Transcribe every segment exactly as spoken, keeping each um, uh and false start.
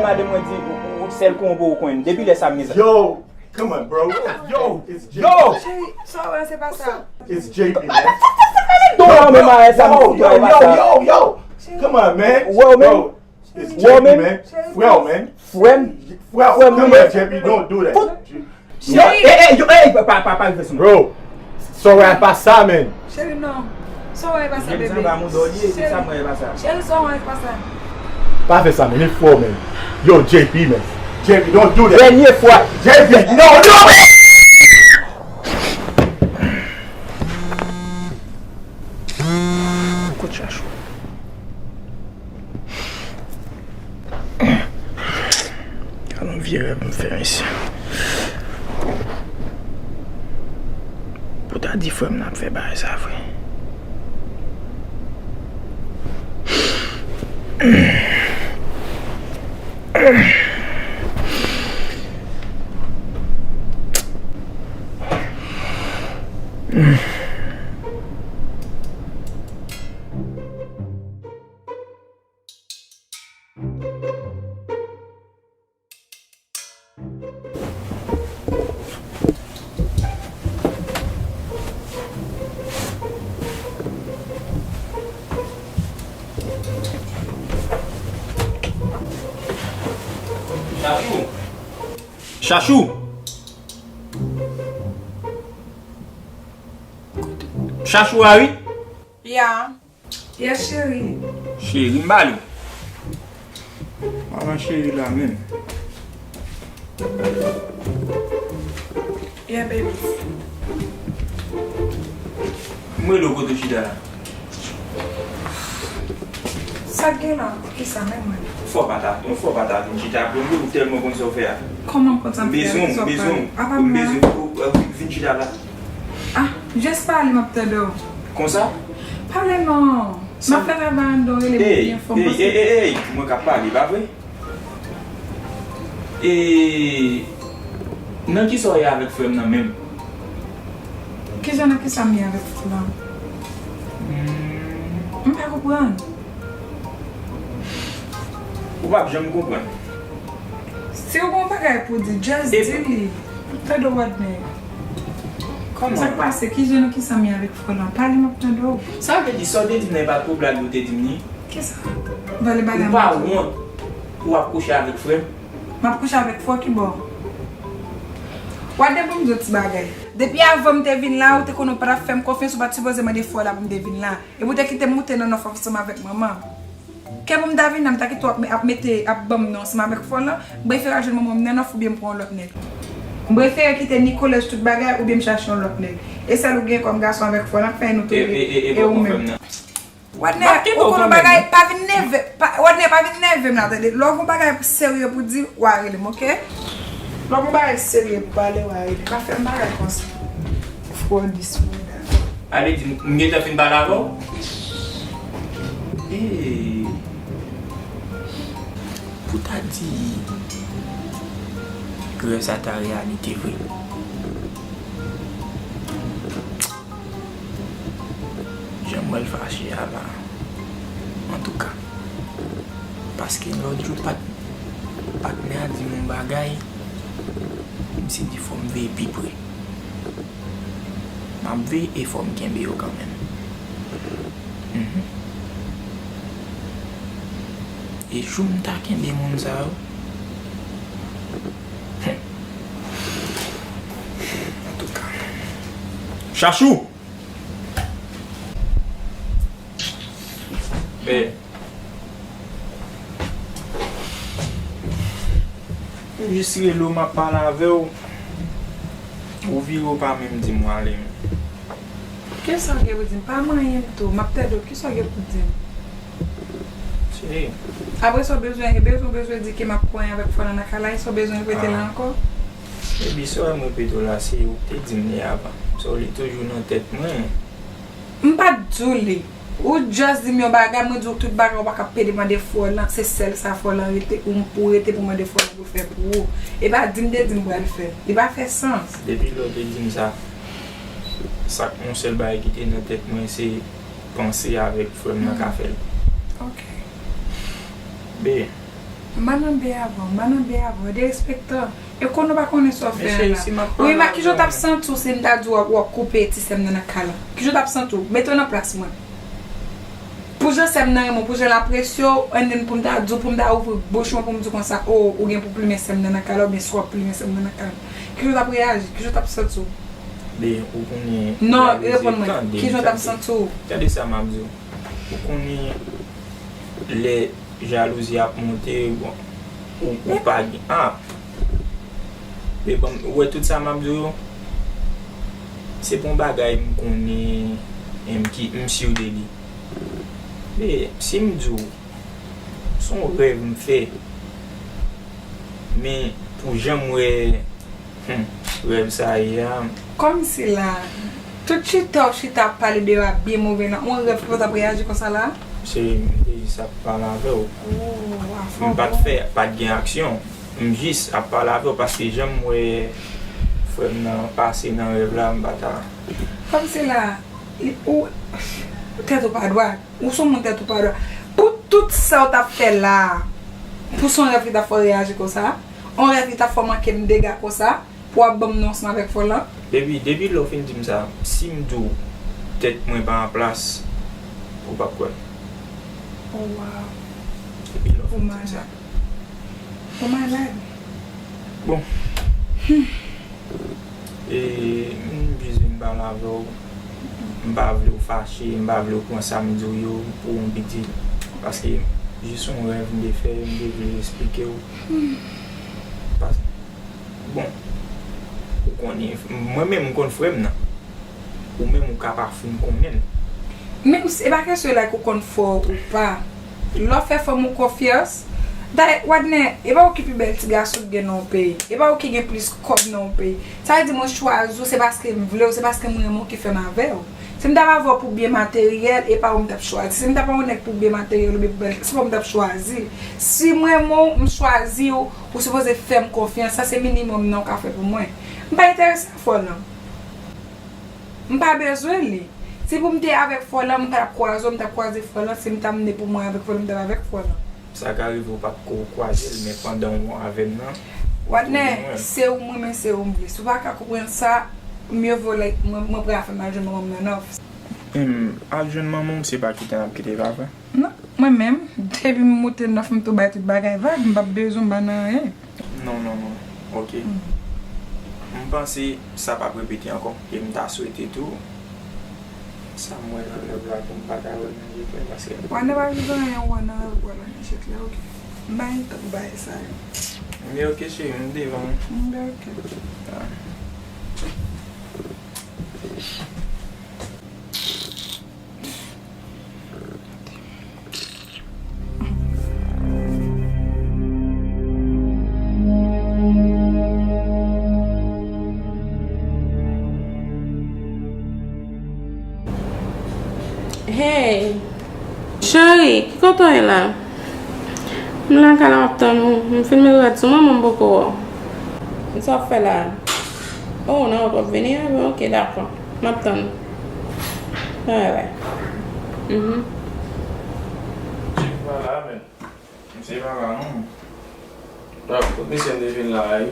Madanm mwen di, ou, ou, ou sèl konbo ou konn. Depi lè sa, mizè. Yo, come on, bro. Yo, it's J P. Yo! Cheri, sa w wè, se pa sa. It's J P, man. Don la, men ma sa, yo, yo, yo, yo, yo. Come on, man. Wow, man. Bro, it's J P, man. Frè w, man. Frè m. Frè w, come on, J P, don't do that. Yo, ey, ey, yo, ey, pa, pa, pa rive sou mwen. Bro, sa w wè pa sa, man. Cheri, non. Sa w wè pa sa, bebe. Cheri, sa w wè pa sa. Pa fè sa, man. E frè w, man. Yo, J P, man. J P, don't do that. Dènye fwa. J P, no, no, man. Kout chachou. Gad yon vye rèv m fè, mesye. Pou ta di frè m n ap fè bagay sa vre. Chachou! Chachou! Chachou a wi! Ya. Yes, cheri. Cheri, m ba li. Manman cheri la menm. Yeah, baby. M rele w kote w chita la. Sa k gen la? Kisa menm mwen? Fò pata, yon fò pata vin chita. Ou tèlman konn sa w fè a. Kòman m konn sa m fè a? Kisa w pale? Apa m la? M bezwen pou vin chita la. Ah, just pale, m ap tande w. Konsa? Pale non. M ap fè travay anndan, w rele m byen fò, m panse. Ey, ey, ey, ey, mwen k ap pale, pa vre? E nan kisa w ye avèk frè m nan menm? Kijan nan kisa m ye avèk frè w lan? M pa konprann. Ou p ap janm konprann. Si w gen yon bagay pou w di, just di li. M ap tande w, Wadner. Kòman? Sa k pase? Kijan nan kisa m ye avèk frè w lan? Pale, m ap tande w. Sa vle di, sa w te di m nan, e pa t pou blag ou te di m li? Kisa? Vale bagay. Ou pa wont pou w ap kouche avèk frè m? M ap kouche avèk frè w kibò? Wadner, ban m di w ti bagay. Depi avan m te vin la, ou te konnen w pa t ap fè m konfyans, ou pa t sipoze mande frè w la pou m te vin la. Epi w te kite m moute nan nòf ansanm avèk manman m. Ke pou m ta vin la, m ta kite w ap, ap mete, ap ban m non ansanm avèk frè w lan, m prefere al jwenn manman m nan nòf oubyen m pran yon lòt nèg. M prefere kite Nicolas tout bagay oubyen m chache yon lòt nèg. E sèl ou gen kòm gason avèk frè w lan k fè nou tou. E, e, e, e ou menm. Wadner, ou konn yon bagay, pa vin nève, pa, Wadner, pa vin nève m la, tande. Lè w gen yon bagay serye pou di, w a rele m, oke? Lè w gen yon bagay serye pou pale, w a rele m. Pa fè m bagay konsa. Frè w dis mwen. Ale di, m gentan fin pale avè w? Ee, pou ta di, rèv sa ta reyalite vre. Jan m wè l fache a la, antouka. Paske lòt jou, pat, patnè a di m yon bagay, m se di fò m veye pi pre. M ap veye e fò m kenbe yo kanmenm. Mhm. E jou m ta kenbe moun sa yo, hmm. Antouka. Chachou! Men, m jis rele w, m ap pale avè w. Ou vire, ou pa menm di m w ale menm. Kisa w gen pou di m? Pa manyen m tou. M ap tande w. Kisa w gen pou di m? Cheri. Apre sa w bezwen, e bezwen, w bezwen di ke m ap konyen avèk frè w lan nan kay la, e sa w bezwen repete l ankò? Baby, sa w wè m repete w la, se ou k te di m li avan. So, li toujou nan tèt mwen. M pa t di w li. Ou just di m yon bagay, mwen di w tout bagay ou pa ka pede mande frè w lan, se sèl sa frè w lan rete, ou pou rete pou mande frè w lan pou l fè pou ou. E pa di m te di m pral fè l. Li pa fè sans. Depi lè w te di m sa, sa yon sèl bagay ki te nan tèt mwen, se panse avèk frè m nan ka fè l. Ok. Be, M pa nan bè avè w, m pa nan bè avè w, derespektan. E konnen w pa konnen sa w fè a la. Wi, ma, kijan w t ap santi w si m ta di w w ap, w ap koupe ti sè m nan nan kay la? Kijan w t ap santi w? Mete w nan plas mwen. Pou jan sè m nan renmen w, pou jan l apresye w, and then pou m ta di w, pou m ta ouvri bouch mwen pou m di w konsa, o, ou gen pou plimen sè m nan nan kay la, oubyen si w ap plimen sè m nan nan kay la. Kijan w t ap reyaji? Kijan w t ap santi w? Ben, ou konnen. Non, reponn mwen. Kijan w t ap santi w? Tande sa m ap di w. Ou konnen lè jalouzi ap monte, bon, ou, ou pa gen, ah, men bon, ou wè tout sa m ap di w yo, se pa yon bagay m konnen, em, ki m si de li. Men si m di w, se yon rèv m fè, men pou jan m wè, hmm, rèv sa ye a. Kòmsi la, tout chita w chita ap pale de yo a byen move nan yon rèv ki pa t ap reyaji konsa la? Cheri, m te jis ap pale avè w. Oh, afon. M pa t fè, pa t gen aksyon. M jis ap pale avè w paske jan m wè frè m nan pase nan rèv la, m pa ta. Kòmsi la, li, ou, tèt ou pa dwat. Ou se yon moun tèt ou pa dwat. Pou tout sa w t ap fè la a, pou se yon rèv ki t ap fè w reyaji konsa, yon rèv ki t ap fè w manke m dega konsa, pou w ap ban m non ansanm avèk fò lan. Baby, depi lè w fin di m sa, si m di w tèt mwen pa an plas, ou p ap kwè m. Oh, wow. Depi lè w fin di m sa. Ou malad. Ou malad. Bon. Hmm. E, m jis vin pale avè w. M pa vle w fache, m pa vle w pran sa m di w yo pou yon big deal. Paske jis yon rèv m te fè, m te vle esplike w. Pas-, bon, ou konnen, mwen menm m konn frè m nan. Ou menm ou ka pa fin konnen l. Men se pa kesyon like ou konn fò ou pa. Lè w fè fanm ou konfyans, dayè, Wadner, e pa ou ki pi bèl ti gason ki gen nan yon peyi. E pa ou ki gen plis kòb nan yon peyi. Sa vle di mwen chwazi w, se paske m vle w, se paske m renmen w ki fè m avè w. Si m t ap avè w pou byen materyèl, e pa ou m t ap chwazi. Si m t ap avè yon nèg pou byen materyèl oubyen pou bèl, se pa ou m t ap chwazi. Si m renmen w, m chwazi w, ou sipoze fè m konfyans. Sa se minimòm nan ou ka fè pou mwen. M pa enterese a fò lan. M pa bezwen li. Si pou m te avèk fò lan, m pa t ap kwaze w, m t ap kwaze fò lan. Si m ta mennen pou mwen avèk fò lan, m t ap avèk fò lan. Sa ka rive ou pa t ko kwaze l, men pandan w avè m nan, Wadner, se ou m renmen, se ou m vle. Si w pa ka konprann sa, mye vo like mwen, mwen prè a fè m al jwenn manman m nan nòf. Em, al jwenn manman w, se pa kite n ap kite papa? Non, mwen menm, depi m moute nòf, m tou bay tout bagay vag, m p ap bezwen, m pa nan anyen. Non, non, non. Ok. M panse sa p ap repete ankò. E m ta swete tou, sa m wè nan rèv la pou m pa ta wè l nan je klè, paske Wadner pa vin fè anyen, ou wè nan rèv ou wè l nan je klè, ok. M pa gen tan pou bagay sa yo. Men ok, cheri, m devan w. M, ok. Ah. Hey! Cheri, ki kote w ye la? M lakay la, m ap tann ou. M fin met rad sou mwen, men m poko wè w. Sa w ap fè la? Oh, nan wout w ap vini a? Ok, dakò. M ap tann ou. Alright. Mhm. Misye pa la, men. Misye pa la, non. Ah, kot misye te vin la a, wi?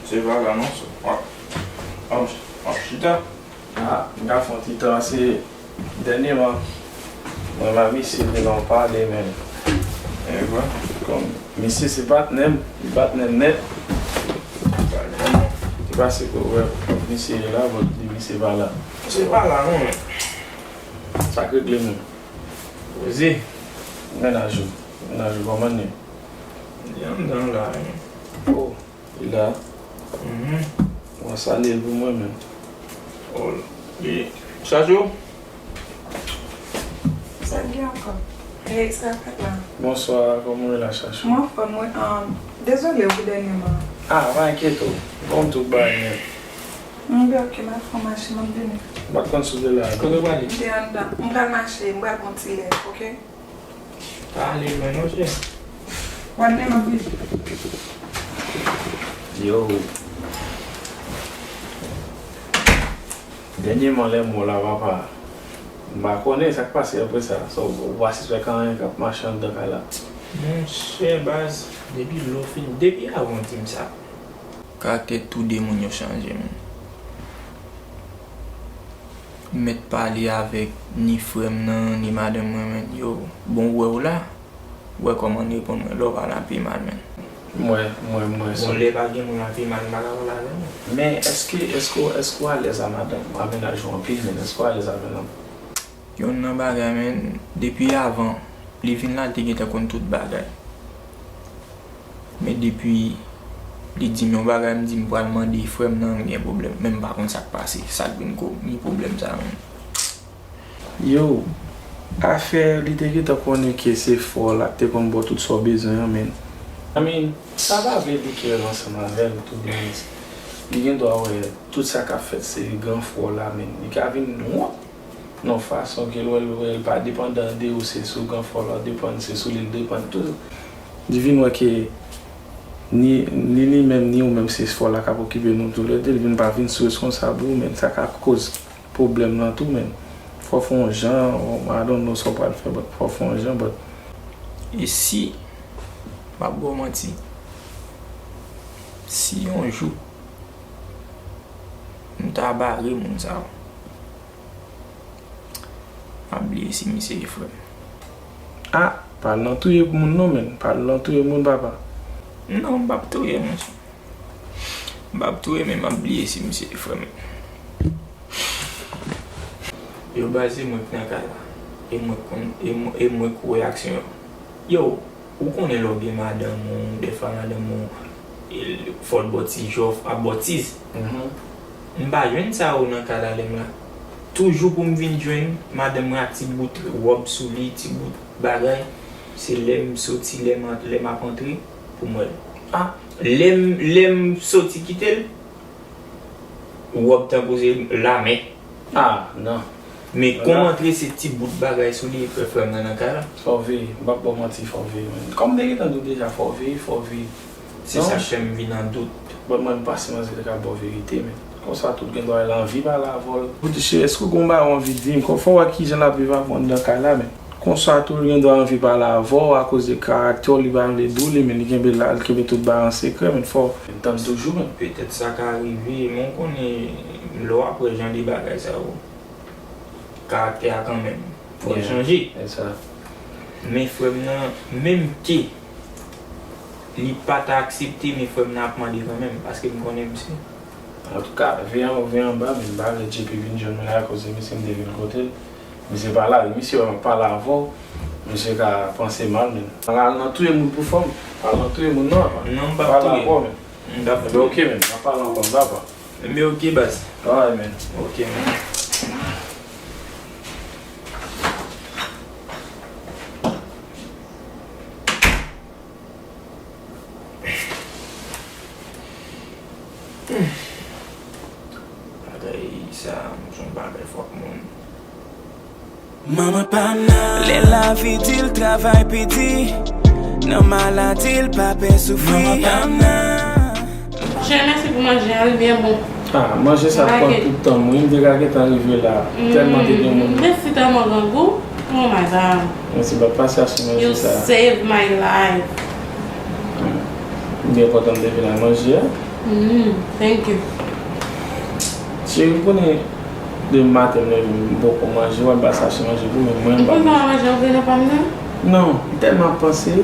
Misye pa la, non. W ap, w ap, w ap chita. Ah, m ka fè yon ti tan, se dènyèman, mwen, m a misye, gen lè w pale, men. E vre? Kòm misye se patnè m, li patnè m nèt. Li pase kou wè misye la, bon, li di misye pa la. Misye pa la, non, men. Sa k regle menm? Poze. Mennaj ou, mennaj ou kòman l ye? Li anndan la, wi. Oh, li la? Mhm. Bon, salye l pou mwen menm. Oh, li chache w? Sa k gen ankò? Hey, sa k fèt la? Bonswa, kòman w ye la, Chachou? Mwen anfòm, wi. Um, dezole pou dènyèman. Ah, pa enkyete w. Bon, tout bagay nèt. M byen, ok, m ap fè yon mache, m ap vini. M pa t konn si w te la. Kote w prale? M te anndan. M pral mache, m pral pran ti lè, ok? Pa ale lwen non, chè. W ap vin, m ap vini. Yo. Dènyèman lè m wè w la, papa. M pa konnen sa k pase apre sa. So, ou pa sispèk anyen k ap mache anndan kay la? Monchè, baz. Depi lè w fin, depi avan w di m sa. Karaktè tou de moun yo chanje, menn. M mèt pale avèk ni frè m nan, ni madanm mwen, menn. Yo, bon, ou wè w la, ou wè kòman n reponn mwen. Lè w pale a pi mal, menn. M wè, m wè, m wè sa. Bon, lè pa gen moun a pi mal, m pa ka pale avè w. Men, èske, èske, èske w alèz a madanm, a mennaj ou anpil, menn? Èske w alèz avè l anpil? Youn nan bagay, menn, depi avan li vin la, li te gentan konn tout bagay. Men depi li di m yon bagay, m di m pral mande frè m nan, m gen pwoblèm. Men m pa konn sa k pase, sa k vin ko-, gen pwoblèm sa, menn. Yo, afè li te gentan konnen ke se fò la k te konn ba w tout sa w bezwen an, menn. I mean, sa pa vle di ke l ansanm avè l, tou de. Li gen dwa wè tout sa k ap fèt se gran fò la, menn. Li ka vin wont nan yon fason ke l wè l, wè l pa depandan de ou, se sou gran fò la w depann, se sou li l depann tou. Li vin wè ke ni, ni li menm, ni ou menm, se fò la k ap okipe nou toulède. Li vin pa vin sou responsab ou, menn. Sa ka koz pwoblèm nan tou, menn. Fò w fè yon jan, I don't know sa w pral fè, but fò w fè yon jan, but. E si, m ap ba w manti, si yon jou m ta bare moun sa yo, m ap bliye si misye e frè m. Ah, pa al nan touye moun non, menn. Pa al nan touye moun, papa. Non, m p ap touye, monchè. M p ap touye, men m ap bliye si misye e frè m. Yo, baz, se mwen k nan kay la. E mwen k konn, e mwen, e mwen k wè aksyon yo. Yo, ou konnen lè w gen madanm ou, dèfwa madanm ou, e, fò l ba w ti jòf, ap ba w tiz. Mhm. M pa jwenn sa yo nan kay la lè m la. Toujou pou m vin jwenn madanm mwen ak ti bout wòb sou li, ti bout bagay. Se lè m soti, lè m, lè m ap antre, pou m wè l. Ah. Lè m, lè m soti kite l, wòb tankou se lame. Ah, non. Men kòm antre se ti bout bagay sou li, frè, frè m nan nan kay la. Fò w veye, m p ap ba w manti, fò w veye, menn. Kòm m te gentan di w deja, fò w veye, fò w veye. Se sa k fè m vin an dout. Bon, mwen, m panse manzè te ka ba w verite, menn. Konsa tou l gen dwa l anvi pale avè w. Poutji, èske w gen yon bagay w anvi di m? Kòm fò w wè kijan l ap viv avè w anndan kay la, menn. Konsa tou l gen dwa anvi pale avè w akoz de karaktè w, li pa vle di w li, men li kenbe la, li kenbe tout bagay an sekrè, men fò w tann toujou, men. Petèt sa ka rive, men w konnen, lè w ap wè jan de bagay sa yo, karaktè a kanmenm, fò l chanje. Men frè m nan, menm ke li pa ta aksepte, men frè m nan ap mande kanmenm, paske m konnen misye. Antouka, veye an, veye anba, men m pa vle J P vin jwenn mwen la, akoz de misye m te vin kote l. Misye pa la, misye wè m ap pale avè w, misye ka panse mal, men. Al nan touye moun pou fò m, al nan touye moun non, apa. Non, m p ap touye. Pale avè w, men. M p ap touye. Oke, men, n ap pale ankò, m pa pa. Men oke, baz. Alright, men. Oke, men. Bagay sa, m son bagay fòk moun. Manman pa m nan. Lè lavi di l travay pi di, nan maladi l pa pè soufri. Manman pa m nan. Chè, mèsi pou manje a, li byen bon. Ah, manje sa pran tout tan mwen, m te ka gentan rive la. Tèlman te gen moun. Mèsi tèlman grangou. Oh my God. Mèsi, m ap pase achte manje sa. You save my life. M byen kontan m te vin ak manje a. Mm, thank you. Cheri, ou konnen depi maten m leve m poko manje, w ap ba sa se manje pou mwen, mwen m pa manje. Ou pa manje, ou vle nan pa m nan? Non, m tèlman ap panse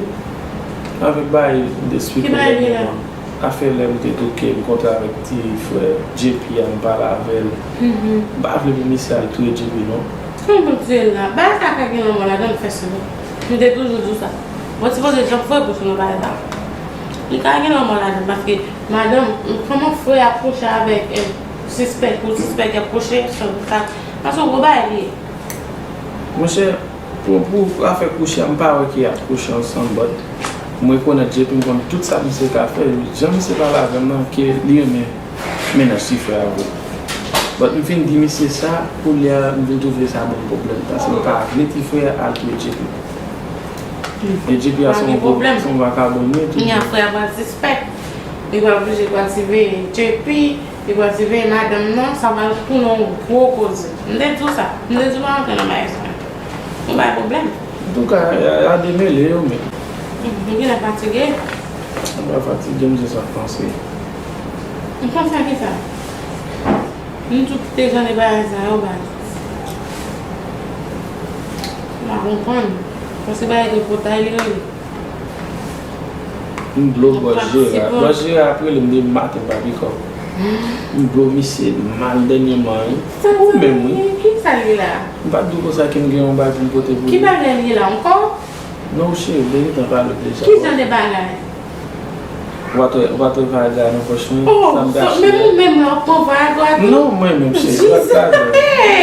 avèk bagay m te esplike w dènyèman. Afè lè m te touke m kontre avèk ti frè J P a, m pale avè l. M pa vle pou misye al touye J P non. Kòman pou l touye l la? Bagay sa ka gen lanmò ladan l, fè sou li. M te toujou di w sa. Mwen sipoze janm foure bouch mwen nan bagay sa. Li ka gen lanmò ladan l paske madanm, kòman frè ap kouche avèk, eh, sispèk, pou sispèk y ap kouche, sa, sa se yon gwo bagay li ye. Monchè, pou, pou afè kouche a, m pa wè ke y ap kouche ansanm, but m rekonèt J P, m konn tout sa misye ka fè, jan misye pale avè m nan, ke li renmen mennaj ti frè a vre. But m fin di misye sa, koulye a, m vin twouve sa ban m pwoblèm, paske m pa vle ti frè a al touye J P. E J P a se yon gwo, se yon vakabon li ye tou. Kounye a frè a pral sispèk. Li pral oblije pral siveye J P, li pral siveye madanm nan, sa pral tounen yon gwo koze. M te di w sa. M te di w pa rantre nan bagay sa. Ou bay pwoblèm. Antouka, y a, y a demele yo menm. M genlè fatige. Ou pa fatige m, se sa w panse. M panse a kisa? M tou kite jan de bagay sa yo, baz. M pa konprann. Paske bagay de potay li rele. M blo bòs Jera. Bòs Jera ap rele m depi maten, m pa pikòp. M blo misye mal dènyèman, wi. Ou menm, wi. Ki sa li la? M pa t di w konsa ke m gen yon bagay pou m pote pou li? Ki bagay li la ankò? Non, cheri, m te gentan pale w deja. Ki jan de bagay? Ou pa t wè, ou pa t wè Viagra nan pòch mwen? Oh, sa m gache men a? Ou menm la, ou pran Viagra tou? Non, mwen menm, cheri, m pa t ka jwe.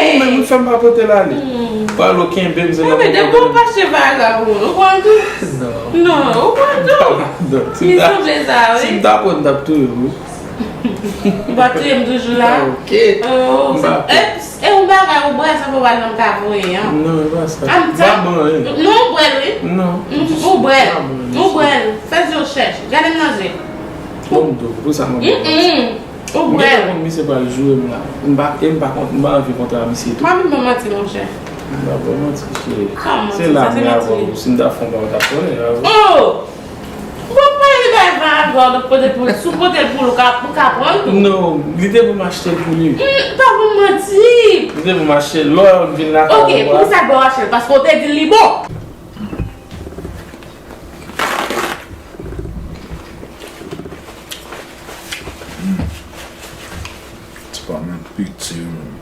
Ou menm, ou fè m pa pote l ale. Pale w kenbe m, se nan mwen pwoblèm. Depi w pa achte Viagra pou mwen, ou pran l tou? Non. Non, ou pran l tou? Non, si m ta, si m ta pran, m t ap touye w, wi. Ou pa touye m toujou la? Ok. Oh, m pa pè. E yon bagay ou bwè san pou w al nan kavoye an. Non, e pa sa. M pa bwè anyen. Non, ou bwè l, wi. Non. Ou bwè l. Ou bwè l. Fè zye w chèch. Gade m nan zye. Bon, m tou, pou sa mwen. Ou bwè l. M gentan konn misye pral joure m la. M pa, e m pa kont, m pa anvi kontre a misye tou. Pa vin ban manti, monchè. M pa ban manti, cheri. Se la m ye avè w. Si m ta fè yon bagay, w t ap konnen, avè w. Oh! Bon, pa li bay Viagra, ou pote pou li. Si w pote l pou li, ou ka, ou ka pran l tou. Non, li te pou m achte l pou li. M pa pou manti. Li te pou m achte l. Lè w vin lakay mwen. Ok, poukisa l ba w achte l? Paske w te di l li bon. Ti pa menm piti, menm.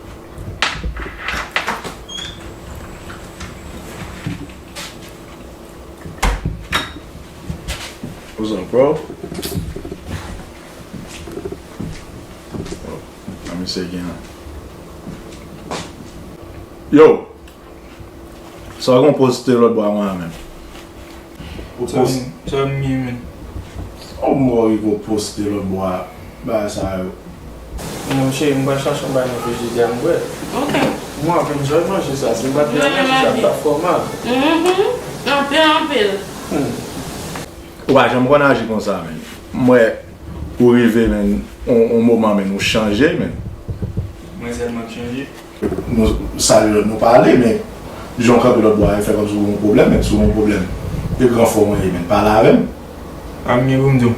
What's up, bro? Oh, a misye gen. Yo! Sa w gen w poste lòt bò a mwen an menm? Ou poste. Sa m gen, menm? Ou mò rive w poste lòt bò a bagay sa yo. Non, cheri, m pral chache yon bagay nan frijidè a m bwè. Ok. Mwen ap enjoy manje sa. Si m pa t gen manje sa, m t ap fè w mal. Mhm. Anpil, anpil. Hmm. Ou pa janm konn aji konsa, menn. M wè ou rive, menn, on, on moman, menn, ou chanje, menn. Mwen sèlman k chanje? Nou salye lòt, nou pale, men jan w kanpe lòt bò a, e fè kòmsi w gen yon pwoblèm, menn, si w gen yon pwoblèm, e gran frè w mwen ye, menn, pale avè m. A m gen pou m di w.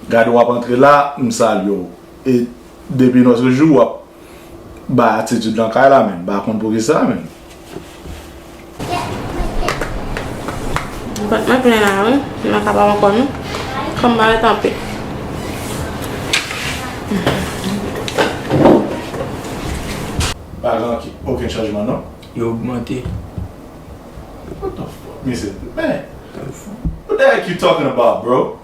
Gade w ap antre la, m salye w. E depi nòtrejou, w ap bay atitid nan kay la, menn. M pa konn poukisa, menn. Vant mwen plen la, wi. M pa kapab ankò, non. Kòm m pa ret anpe. Pa gen okenn chanjman, non? Yo ogmante. What the fuck? Misye, man, what the heck you talking about, bro?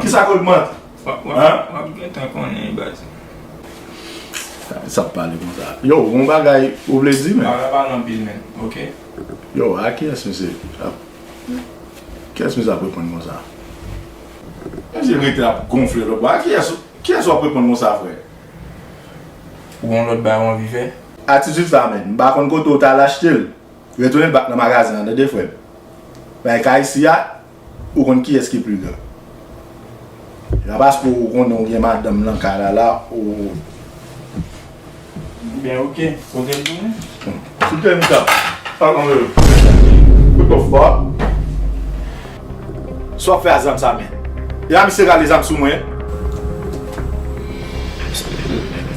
Kisa k ogmante? W ap, w ap, w ap gentan konnen, baz. Sa w ap pale konsa? Yo, gon bagay ou vle di, men? Pa pale anpil, men, ok? Yo, a kiyès misye ap, kiyès misye ap reponn konsa? Misye rete ap gonfle lòt bò. A kiyès, kiyès w ap reponn konsa, frè? Ou gon lòt bagay w anvi fè? Atitid sa, men, m pa konn kote w t al achte l. Retounen l bak nan magazen an, tande, frè m. Bagay kay isi a, ou konn kiyès ki pli gran. Se pa paske ou konnen ou gen madanm nan kay la, la, ou. Ben, ok. Kote l tounen? Kote m sa? Atann, what the fuck? Sa w ap fè a zam sa, men? E a misye rale zam sou mwen?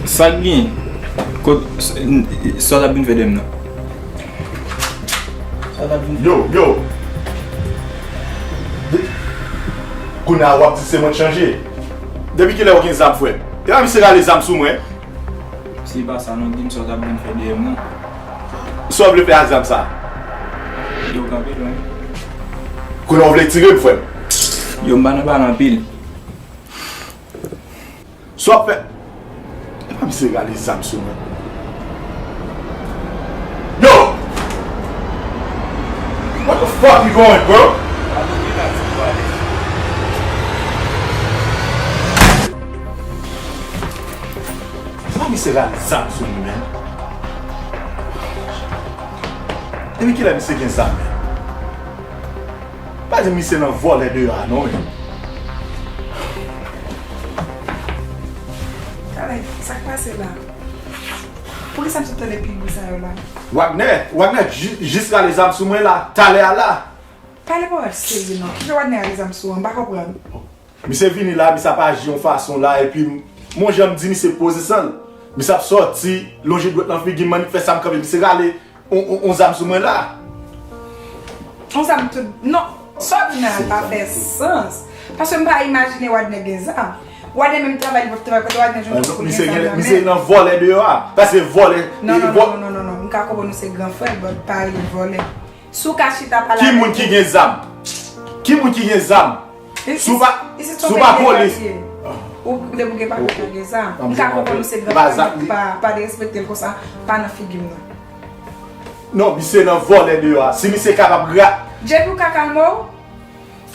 Sa k gen? Kot, sa w t ap vin fè dèyè m nan? Sa w t ap vin fè? Yo, yo! De-, kounye a w ap di se mwen k chanje. Depi kilè w gen zam, frè? E a misye rale zam sou mwen? Se pa sa non, di m sa w t ap vin fè dèyè m nan. Sa w vle fè ak zam sa? Yo kanpe lwen. Kounye a w vle tire m, frè m? Yo, m pa nan pale anpil. Sa w ap fè? Epa misye rale zam sou mwen. Yo! What the fuck you going, bro? Epa misye rale zam sou mwen, man. Depi kilè misye gen zam, man? Pa di misye nan vòlè deyò a non, men. Talè, sa k pase la? Poukisa m sot tande pi bri sa yo la? Wagner, Wagner ji-, jis rale zam sou mwen la, talè a la. Pale pawòl serye non. Kijan Wadner al gen zam sou ou an? M pa konprann. Misye vini la, misye ap aji yon fason la, epi m, m wè jan m di misye poze san l. Misye ap sòti, lonje dwèt nan figi m, annik fè sa m kanpe, misye rale yon, yon, yon zam sou mwen la. Yon zam tout, non, sa w di nan pa fè sans. Paske m pa imajine Wadner gen zam. Wadner menm travay, li p ap travay kote Wadner jwenn kote pou gen zam nan men. Misye nan vòlè deyò a. Paske vòlè. Non, non, non, non, non, non. M ka konprann ou se gran frè l, but pa rele vòlè. Si w ka chita pale avèk moun. Ki moun ki gen zam? Ki moun ki gen zam? Si w pa, si w pa polis. Ou debouke pa gen zam. M ka konprann ou se gran frè l, pa, pa derespekte l konsa, pa nan figi m non. Non, misye nan vòlè deyò a. Si misye kapab gra- Djepi w ka kalme w,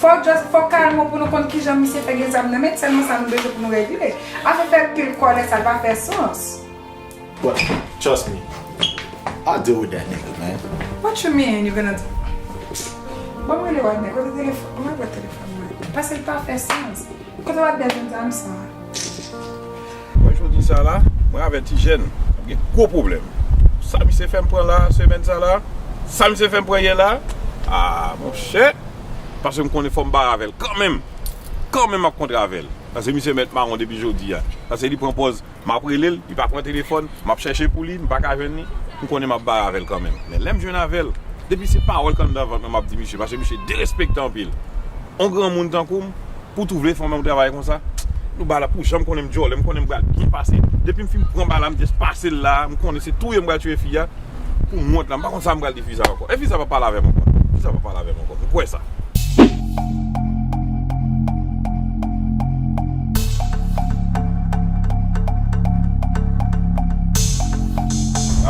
fò w just, fò w kalme w pou nou konn kijan misye fè gen zam nan men, sèlman sa nou bezwen pou nou regle. Afè fè pil kòlè sa, l pa fè sans. But trust me, I'll deal with that nigga, man. What you mean you gonna do? Bon, mwen rele Wadner, kote telefòn, mwen pran telefòn mwen. Paske l pa fè sans. Kote Wadner jwenn zam sa? Mwen jodi sa la, mwen avè Tijèn, n ap gen gwo pwoblèm. Sa misye fè m pran la, semèn sa la, sa misye fè m pran yè la, ah, monchè, paske m konnen fò m bare avè l kanmenm. Kanmenm m ap kontre avè l. Paske misye mèt mawon depi jodi a. Paske li pran pòz, m ap rele l, li pa pran telefòn, m ap chèche pou li, m pa ka jwenn li, m konnen m ap bare avè l kanmenm. Men lè m jwenn avè l, depi se pawòl k anndan vant mwen m ap di misye, paske misye derespekte anpil. On granmoun tankou m, pou tou vle fè yon travay konsa, nou bala pou jan m konnen m djòlè, m konnen m pral byen pase. Depi m fin pran bala, m just pase l la, m konnen se touye m pral touye fi a. Pou m wont la, m pa konn sa m pral di fi sa ankò. E fi sa p ap pale avè m ankò. Fi sa p ap pale avè m ankò. M kwè sa.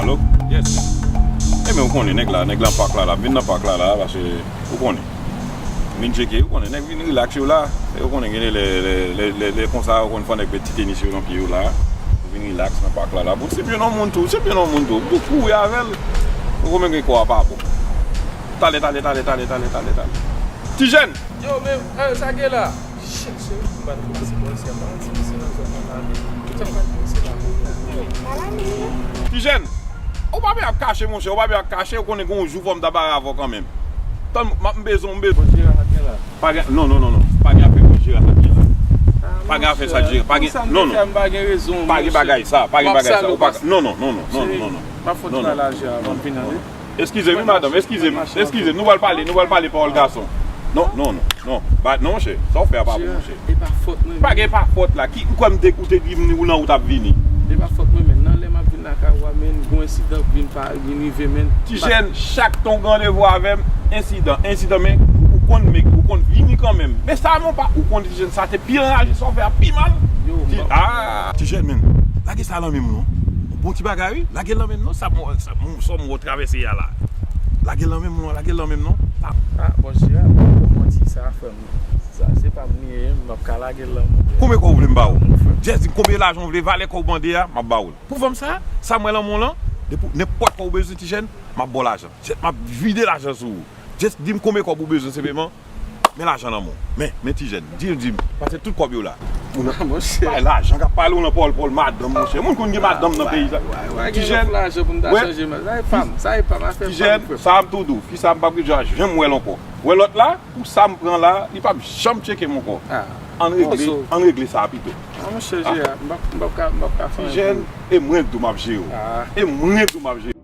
Alo? Yes. Ebyen, ou konnen, nèg la, nèg la pak la, la. M vin nan pak la, la, paske ou konnen. M vin tcheke, ou konnen, nèg vin rilaks yo la. E ou konnen, gen lè, lè, lè, lè, lè konsa, ou konn fè nèg met ti tenis yo nan pye yo la. Ou vin rilaks nan pak la, la. Bon, se byen nan moun tou, se byen nan moun tou. M tou kouri avè l. Ou konn gen kò a pa bon. Talè, talè, talè, talè, talè, talè, talè. Tijèn! Yo, men, eh, sa gen la? Shit, cheri, m pa t konn si bon, si a pa ti, si nan zòn nan la. Sa pa t bon, se la. Tijèn! Ou pa byen ap kache, monchè, ou pa byen ap kache, ou konnen gen yon jou fò m ta bare avè w kanmenm. Tann, m ap, m bezwen, m bezwen. Bon, Jera, sa gen la? Pa gen, non, non, non, non. Pa gen afè bon Jera, sa gen la. Pa gen afè sa, Jera. Pa gen, non, non. Pa gen bagay sa, pa gen bagay sa. Ou pa, non, non, non, non, non, non, non. M ap fè yon ti bagay la, Jera, avan m vin ale. Eskize m, wi, madanm, eskize m, eskize m. Nou pral pale, nou pral pale pawòl gason. Non, non, non, non. Ba, non, monchè, sa w fè a pa bon, monchè. E pa fòt mwen. Pa gen pa fòt la. Ki, ou kwè m te, ou te di m ou nan wout ap vini? E pa fòt mwen, men nan lè m ap vin lakay ou a, men, gon ensidan k vin pa, vin rive, men. Tijèn, chak tan w gen randevou avè m, ensidan, ensidan, men ou konn, men ou konn vini kanmenm. Men sa, men ou pa, ou konn, Tijèn, sa te pi anraje, sa w fè a pi mal. Yo, Ti-, ah! Tijèn, men, lage sa nan men m, non. Bon ti bagay, wi. Lage l nan men m, non. Sa m, sa m, sa m wè w travèse a la. Lage l nan men m, non. Lage l nan men m, non. Ah, bon, Jera, m pa konn manti sa, frè m. Sa, se pa m li ye, m p ap ka lage l nan men w. Konbyen kòb ou vle m ba ou? Just di m konbyen lajan w vle, valè kòb ou mande a, m ap ba ou l. Pou fanm sa, sa m wè nan men w lan, depi nenpòt kòb ou bezwen, Tijèn, m ap ba w lajan. Just, m ap vide lajan sou ou. Just di m konbyen kòb ou bezwen senpleman. Men lajan nan men w. Men, men Tijèn, di, di m, pase tout kòb yo la. Ou nan, bay lajan k ap pale, ou nan pawòl, pawòl madanm, monchè. Moun konn gen madanm nan peyi sa. Tijèn, Tijèn, sa e pa m, afè pa m, frè. Sa m tou di w, fi sa m p ap gen dwa janm wè l ankò. Wè lòt la, pou sa m pran la, li p ap janm tcheke m ankò. Ann regle, ann regle sa pito. Ah, monchè, Jera, m p ap, m p ap ka, m p ap ka fè anyen pou ou. Tijèn, e mwen k di w m ap jere w. E mwen k di w m ap jere w.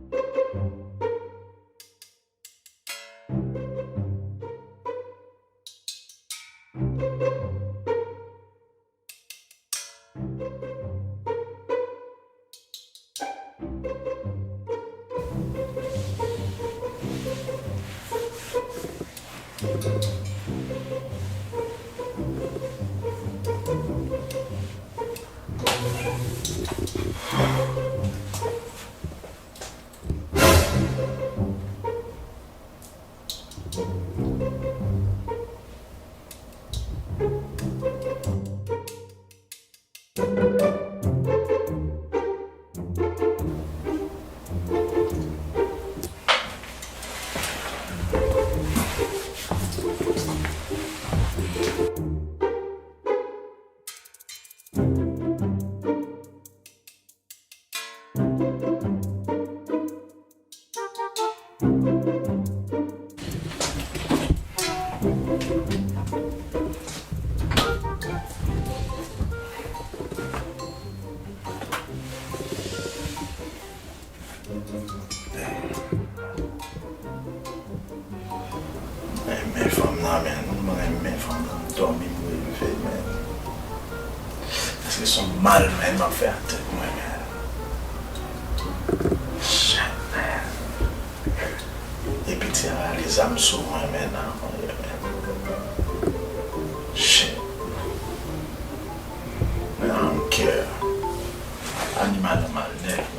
Se son mal menm ap fè a tèt mwen, men. Shit, man. Epi ti a rale zam sou mwen, men, nan. Shit. Men, I don't care. Animal an mal nèt.